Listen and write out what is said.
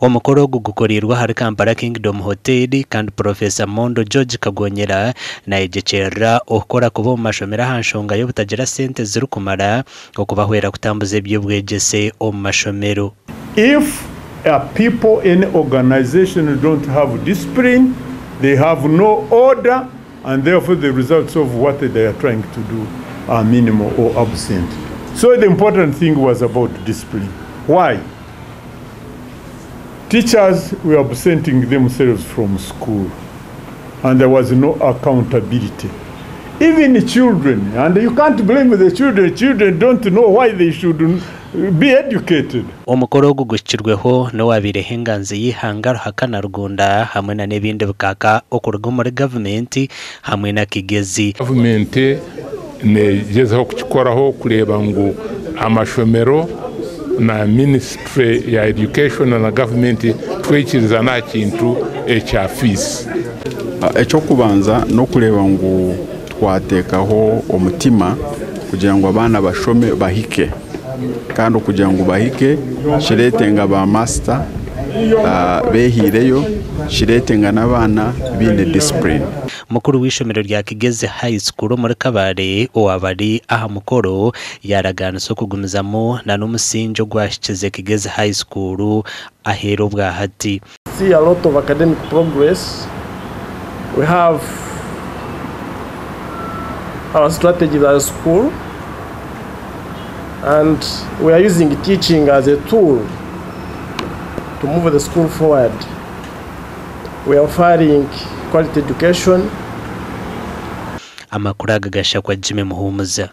Omukoro ogu gukoreirwe ahari Kampala Kingdom Hotel kandi Purofesa Mondo George Kagonyera nayegyekyerera okukora kubi omu mashomero aha nshonga y'obutagira sente zirikumara okubahwera kutambuza eby'obwegyese omu mashomero. If a people any organization don't have discipline, they have no order and therefore the results of what they are trying to do are minimal or absent. So the important thing was about discipline. Why? Teachers were absenting themselves from school and there was no accountability. Even children, and you can't blame the children, children don't know why they should be educated. Omukoro ogu guhikirweho n'owabaireho enganzi y'eihanga Ruhakana Rugunda hamwe na n'ebindi bikaaka okuruga omuri gavumenti hamwe na Kigezi. Gavumenti negyezaho kukikoraho kureeba ngu amashomero na minisiture ya education na gavumenti twaikirizana aha kintu ekya fiizi. Eky'okubanza n'okureeba ngu twateekaho omutima kugira ngu abaana bashome bahike kandi okugira ngu bahike kireete ngu ba maasita beehaireyo, kireete ngu n'abaana baine disipurine. Mukuru w'eishomero rya Kigezi High School omuri Kabale owaaba ari aha mukoro yaaragaanisa okugumizamu nana omusingye ogwahikize Kigezi High School aheeru obwahati. See a lot of academic progress, we have our strategies as a school and we are using teaching as a tool to move the school forward. We are offering quality education. Amakuru aga gashakwa Jimmy Muhumuza.